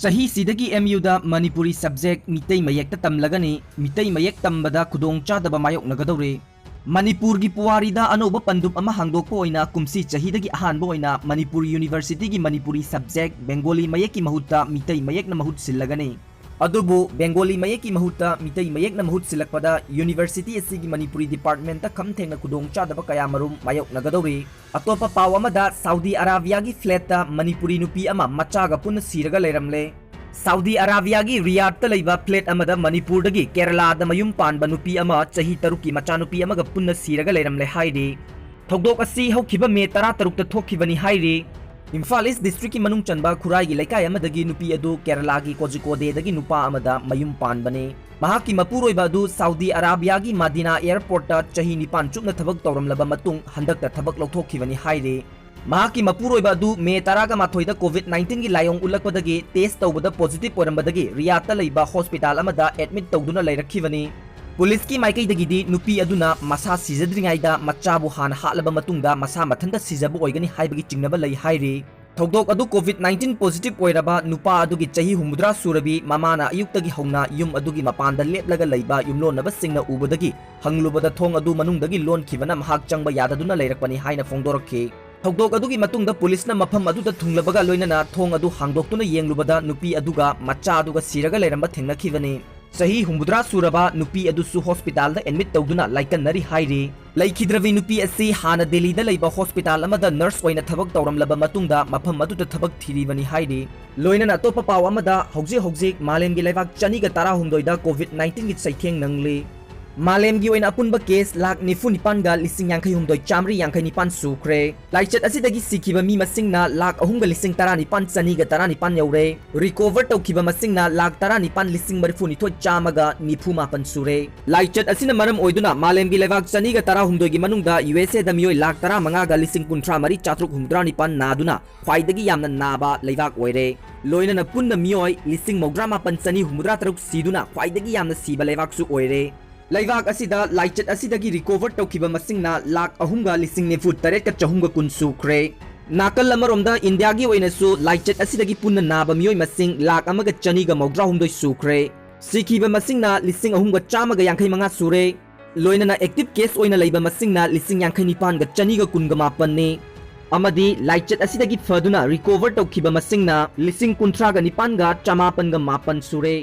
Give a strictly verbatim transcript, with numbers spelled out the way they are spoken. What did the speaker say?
ꯆꯍꯤꯁꯤꯗꯒꯤ M ꯌꯨꯗ Manipuri subject Meitei ꯃꯌꯦꯛꯇ ꯇꯝꯂꯒꯅꯤ꯫ Meitei ꯃꯌꯦꯛ ꯇꯝꯕꯗ ꯈꯨꯗꯣꯡꯆꯥꯗꯕ ꯃꯥꯌꯣꯛꯅꯒꯗꯧꯔꯦ꯫ ꯃꯅꯤꯄꯨꯔꯒꯤ ꯄꯨꯋꯥꯔꯤꯗ ꯑꯅꯧꯕ ꯄꯟꯗꯨꯞ ꯑꯃ ꯍꯥꯡꯗꯣꯛꯄ ꯑꯣꯏꯅ ꯀꯨꯝꯁꯤ ꯆꯍꯤꯗꯒꯤ ꯑꯍꯥꯟꯕ ꯑꯣꯏꯅ ꯃꯅꯤꯄꯨꯔ ꯌꯨꯅꯤꯚꯔꯁꯤꯇꯤꯒꯤ ꯃꯅꯤꯄꯨꯔꯤ subject ꯕꯦꯡꯒꯣꯂꯤ ꯃꯌꯦꯛꯀꯤ ꯃꯍꯨꯠꯇ ꯃꯤꯇꯩ ꯃꯌꯦꯛꯅ ꯃꯍꯨꯠ ꯁꯤꯜꯂꯒꯅꯤ꯫ ꯑꯗꯨꯕꯨ ꯕꯦꯡꯒꯣꯂꯤ ꯃꯌꯦꯛꯀꯤ ꯃꯍꯨꯠꯇ ꯃꯤꯇꯩ ꯃꯌꯦꯛꯅ ꯃꯍꯨꯠ ꯁꯤꯜꯂꯛꯄꯗ ꯌꯨꯅꯤꯚꯔꯁꯤꯇꯤ ꯑꯁꯤꯒꯤ ꯃꯅꯤꯄꯨꯔꯤ departmentꯇ ꯈꯝ ꯊꯦꯡꯅ ꯈꯨꯗꯣꯡꯆꯥꯗꯕ ꯀꯌꯥꯃꯔꯨꯝ ꯃꯥꯌꯣꯛꯅꯒꯗꯧꯔꯤ꯫ ꯑꯇꯣꯞꯄ ꯄꯥꯎ ꯑꯃꯗ, ꯁꯥꯎꯗꯤ ꯑꯔꯥꯕꯤꯌꯥꯒꯤ flatꯇ ꯃꯅꯤꯄꯨꯔꯤ ꯅꯨꯄꯤ ꯑꯃ ꯃꯆꯥꯒ ꯄꯨꯟꯅ ꯁꯤꯔꯒ ꯂꯩꯔꯝꯂꯦ꯫ ꯁꯥꯎꯗꯤ ꯑꯔꯥꯕꯤꯌꯥꯒꯤ ꯔꯤꯌꯥꯗꯇ ꯂꯩꯕ flat ꯑꯃꯗ ꯃꯅꯤꯄꯨꯔꯗꯒꯤ ꯀꯦꯔꯂꯥꯗ ꯃꯌꯨꯝ ꯄꯥꯟꯕ ꯅꯨꯄꯤ ꯑꯃ ꯆꯍꯤ ꯇꯔꯨꯛꯀꯤ ꯃꯆꯥꯅꯨꯄꯤ ꯑꯃꯒ ꯄꯨꯟꯅ ꯁꯤꯔꯒ ꯂꯩꯔꯝꯂꯦ ꯍꯥꯏꯔꯤ꯫ ꯊꯧꯗꯣꯛ ꯑꯁꯤ ꯍꯧꯈꯤꯕ ꯃꯦ ꯇꯔꯥꯇꯔꯨꯛꯇ ꯊꯣꯛꯈꯤꯕꯅꯤ ꯍꯥꯏꯔꯤ꯫ ꯏꯝꯐꯥꯜ ꯏꯁ districtꯀꯤ ꯃꯅꯨꯡ ꯆꯟꯕ ꯈꯨꯔꯥꯏꯒꯤ ꯂꯩꯀꯥꯏ ꯑꯃꯗꯒꯤ ꯅꯨꯄꯤ ꯑꯗꯨ ꯀꯦꯔꯂꯥꯒꯤ ꯀꯣꯖꯤꯀꯣꯗꯦꯗꯒꯤ ꯅꯨꯄꯥ ꯑꯃꯗ ꯃꯌꯨꯝ ꯄꯥꯟꯕꯅꯤ꯫ ꯃꯍꯥꯛꯀꯤ ꯃꯄꯨꯔꯣꯏꯕ ꯑꯗꯨ ꯁꯥꯎꯗꯤ ꯑꯔꯥꯕꯤꯌꯥꯒꯤ ꯃꯗꯤꯅꯥ airportꯇ ꯆꯍꯤ ꯅꯤꯄꯥꯟ ꯆꯨꯞꯅ ꯊꯕꯛ ꯇꯧꯔꯝꯂꯕ ꯃꯇꯨꯡ ꯍꯟꯗꯛꯇ ꯊꯕꯛ ꯂꯧꯊꯣꯛꯈꯤꯕꯅꯤ ꯍꯥꯏꯔꯤ꯫ ꯃꯍꯥꯛꯀꯤ ꯃꯄꯨꯔꯣꯏꯕ ꯑꯗꯨ ꯃꯦ ꯇꯔꯥꯒ ꯃꯥꯊꯣꯏꯗ COVID nineteenꯒꯤ ꯂꯥꯏꯑꯣꯡ ꯎꯠꯂꯛꯄꯗꯒꯤ test ꯇꯧꯕꯗ positive ꯑꯣꯏꯔꯝꯕꯗꯒꯤ ꯔꯤꯌꯥꯗꯇ ꯂꯩꯕ hospital ꯑꯃꯗ admit ꯇꯧꯗꯨꯅ ꯂꯩꯔꯛꯈꯤꯕꯅꯤ꯫ ꯄꯨꯂꯤꯁꯀꯤ ꯃꯥꯏꯀꯩꯗꯒꯤꯗꯤ ꯅꯨꯄꯤ ꯑꯗꯨꯅ ꯃꯁꯥ ꯁꯤꯖꯗ꯭ꯔꯤꯉꯩꯗ ꯃꯆꯥꯕꯨ ꯍꯥꯟꯅ ꯍꯥꯠꯂꯕ ꯃꯇꯨꯡꯗ ꯃꯁꯥ ꯃꯊꯟꯇ ꯁꯤꯖꯕ ꯑꯣꯏꯒꯅꯤ ꯍꯥꯏꯕꯒꯤ ꯆꯤꯡꯅꯕ ꯂꯩ ꯍꯥꯏꯔꯤ꯫ ꯊꯧꯗꯣꯛ ꯑꯗꯨ COVID nineteen positive ꯑꯣꯏꯔꯕ ꯅꯨꯄꯥ ꯑꯗꯨꯒꯤ ꯆꯍꯤ ꯍꯨꯝꯐꯨꯇꯔꯥ ꯁꯨꯔꯕꯤ ꯃꯃꯥꯅ ꯑꯌꯨꯛꯇꯒꯤ ꯍꯧꯅ ꯌꯨꯝ ꯑꯗꯨꯒꯤ ꯃꯄꯥꯟꯗ ꯂꯦꯞꯂꯒ ꯂꯩꯕ ꯌꯨꯝꯂꯣꯟꯅꯕꯁꯤꯡꯅ ꯎꯕꯗꯒꯤ ꯍꯪꯂꯨꯕꯗ ꯊꯣꯡ ꯑꯗꯨ ꯃꯅꯨꯡꯗꯒꯤ ꯂꯣꯟꯈꯤꯕꯅ ꯃꯍꯥꯛ ꯆꯪꯕ ꯌꯥꯗꯗꯨꯅ ꯂꯩꯔꯛꯄꯅꯤ ꯍꯥꯏꯅ ꯐꯣꯡꯗꯣꯔꯛꯈꯤ꯫ ꯊꯧꯗꯣꯛ ꯑꯗꯨꯒꯤ ꯃꯇꯨꯡꯗ ꯄꯨꯂꯤꯁꯅ ꯃꯐꯝ ꯑꯗꯨꯗ ꯊꯨꯡꯂꯕꯒ ꯂꯣꯏꯅꯅ ꯊꯣꯡ ꯑꯗꯨ ꯍꯥꯡꯗꯣꯛꯇꯨꯅ ꯌꯦꯡꯂꯨꯕꯗ ꯅꯨꯄꯤ ꯑꯗꯨꯒ ꯃꯆꯥ ꯑꯗꯨꯒ ꯁꯤꯔꯒ ꯂꯩꯔꯝꯕ ꯊꯦꯡꯅꯈꯤꯕꯅꯤ꯫ ꯆꯍꯤ ꯍꯨꯝꯐꯨꯇꯔꯥ ꯁꯨꯔꯕ ꯅꯨꯄꯤ ꯑꯗꯨꯁꯨ hospitalꯗ admit ꯇꯧꯗꯨꯅ ꯂꯥꯏꯀꯠꯅꯔꯤ ꯍꯥꯏꯔꯤ꯫ ꯂꯩꯈꯤꯗ꯭ꯔꯕꯤ ꯅꯨꯄꯤ ꯑꯁꯤ ꯍꯥꯟꯅ ꯗꯦꯜꯂꯤꯗ ꯂꯩꯕ hospital ꯑꯃꯗ nurse ꯑꯣꯏꯅ ꯊꯕꯛ ꯇꯧꯔꯝꯂꯕ ꯃꯇꯨꯡꯗ ꯃꯐꯝ ꯑꯗꯨꯗ ꯊꯕꯛ ꯊꯤꯔꯤꯕꯅꯤ ꯍꯥꯏꯔꯤ꯫ ꯂꯣꯏꯅꯅ ꯑꯇꯣꯞꯄ ꯄꯥꯎ ꯑꯃꯗ, ꯍꯧꯖꯤꯛ ꯍꯧꯖꯤꯛ ꯃꯥꯂꯦꯝꯒꯤ ꯂꯩꯕꯥꯛ ꯆꯅꯤꯒ ꯇꯔꯥꯍꯨꯝꯗꯣꯏꯗ COVID nineteenꯒꯤ ꯆꯩꯊꯦꯡ ꯅꯪꯂꯤ꯫ ꯃꯥꯂꯦꯝꯒꯤ ꯑꯣꯏꯅ ꯑꯄꯨꯟꯕ case ꯂꯥꯈ ꯅꯤꯐꯨ ꯅꯤꯄꯥꯟꯒ ꯂꯤꯁꯤꯡ ꯌꯥꯡꯈꯩ ꯍꯨꯝꯗꯣꯏ ꯆꯥꯃꯔꯤ ꯌꯥꯡꯈꯩ ꯅꯤꯄꯥꯟ ꯁꯨꯈ꯭ꯔꯦ꯫ ꯂꯥꯏꯆꯠ ꯑꯁꯤꯗꯒꯤ ꯁꯤꯈꯤꯕ ꯃꯤ ꯃꯁꯤꯡꯅ ꯂꯥꯈ ꯑꯍꯨꯝꯒ ꯂꯤꯁꯤꯡ ꯇꯔꯥꯅꯤꯄꯥꯟ ꯆꯅꯤꯒ ꯇꯔꯥꯅꯤꯄꯥꯟ ꯌꯧꯔꯦ꯫ Recover ꯇꯧꯈꯤꯕ ꯃꯁꯤꯡꯅ ꯂꯥꯈ ꯇꯔꯥꯅꯤꯄꯥꯟ ꯂꯤꯁꯤꯡ ꯃꯔꯤꯐꯨꯅꯤꯊꯣꯏ ꯆꯥꯝꯃꯒ ꯅꯤꯐꯨ ꯃꯥꯄꯟ ꯁꯨꯔꯦ꯫ ꯂꯥꯏꯆꯠ ꯑꯁꯤꯅ ꯃꯔꯝ ꯑꯣꯏꯗꯨꯅ ꯃꯥꯂꯦꯝꯒꯤ ꯂꯩꯕꯥꯛ ꯆꯅꯤꯒ ꯇꯔꯥꯍꯨꯝꯗꯣꯏꯒꯤ ꯃꯅꯨꯡꯗ USAꯗ ꯃꯤꯑꯣꯏ ꯂꯥꯈ ꯇꯔꯥꯃꯉꯥꯒ ꯂꯤꯁꯤꯡ ꯀꯨꯟꯊ꯭ꯔꯥ ꯃꯔꯤ ꯆꯥꯇ꯭ꯔꯨꯛ ꯍꯨꯝꯐꯨꯇꯔꯥ ꯅꯤꯄꯥꯟ ꯅꯥꯗꯨꯅ ꯈ꯭ꯋꯥꯏꯗꯒꯤ ꯌꯥꯝꯅ ꯅꯥꯕ ꯂꯩꯕꯥꯛ ꯑꯣꯏꯔꯦ꯫ ꯂꯣꯏꯅꯅ ꯄꯨꯟꯅ ꯃꯤꯑꯣꯏ ꯂꯤꯁꯤꯡ ꯃꯧꯗ꯭ꯔꯥ ꯃꯥꯄꯟ ꯆꯅꯤ ꯍꯨꯝꯐꯨꯇꯔꯥ ꯇꯔꯨꯛ ꯁꯤꯗꯨꯅ ꯈ꯭ꯋꯥꯏꯗꯒꯤ ꯌꯥꯝꯅ ꯁꯤꯕ ꯂꯩꯕꯥꯛꯁꯨ ꯑꯣꯏꯔꯦ꯫ ꯂꯩꯕꯥꯛ ꯑꯁꯤꯗ ꯂꯥꯏꯆꯠ ꯑꯁꯤꯗꯒꯤ recover ꯇꯧꯈꯤꯕ ꯃꯁꯤꯡꯅ ꯂꯥꯈ ꯑꯍꯨꯝꯒ ꯂꯤꯁꯤꯡ ꯅꯤꯐꯨ ꯇꯔꯦꯠꯀ ꯆꯍꯨꯝꯒ ꯀꯨꯟ ꯁꯨꯈ꯭ꯔꯦ꯫ ꯅꯥꯀꯜ ꯑꯃꯔꯣꯝꯗ ꯏꯟꯗꯤꯌꯥꯒꯤ ꯑꯣꯏꯅꯁꯨ ꯂꯥꯏꯆꯠ ꯑꯁꯤꯗꯒꯤ ꯄꯨꯟꯅ ꯅꯥꯕ ꯃꯤꯑꯣꯏ ꯃꯁꯤꯡ ꯂꯥꯈ ꯑꯃꯒ ꯆꯅꯤꯒ ꯃꯧꯗ꯭ꯔꯥ ꯍꯨꯝꯗꯣꯏ ꯁꯨꯈ꯭ꯔꯦ꯫ ꯁꯤꯈꯤꯕ ꯃꯁꯤꯡꯅ ꯂꯤꯁꯤꯡ ꯑꯍꯨꯝꯒ ꯆꯥꯝꯃꯒ ꯌꯥꯡꯈꯩ ꯃꯉꯥ ꯁꯨꯔꯦ꯫ ꯂꯣꯏꯅꯅ active case ꯑꯣꯏꯅ ꯂꯩꯕ ꯃꯁꯤꯡꯅ ꯂꯤꯁꯤꯡ ꯌꯥꯡꯈꯩ ꯅꯤꯄꯥꯟꯒ ꯆꯅꯤꯒ ꯀꯨꯟꯒ ꯃꯥꯄꯟꯅꯤ꯫ ꯑꯃꯗꯤ ꯂꯥꯏꯆꯠ ꯑꯁꯤꯗꯒꯤ ꯐꯗꯨꯅ recover ꯇꯧꯈꯤꯕ ꯃꯁꯤꯡꯅ ꯂꯤꯁꯤꯡ ꯀꯨꯟꯊ꯭ꯔꯥꯒ ꯅꯤꯄꯥꯟꯒ ꯆꯃꯥꯄꯟꯒ ꯃꯥꯄꯟ ꯁꯨꯔꯦ꯫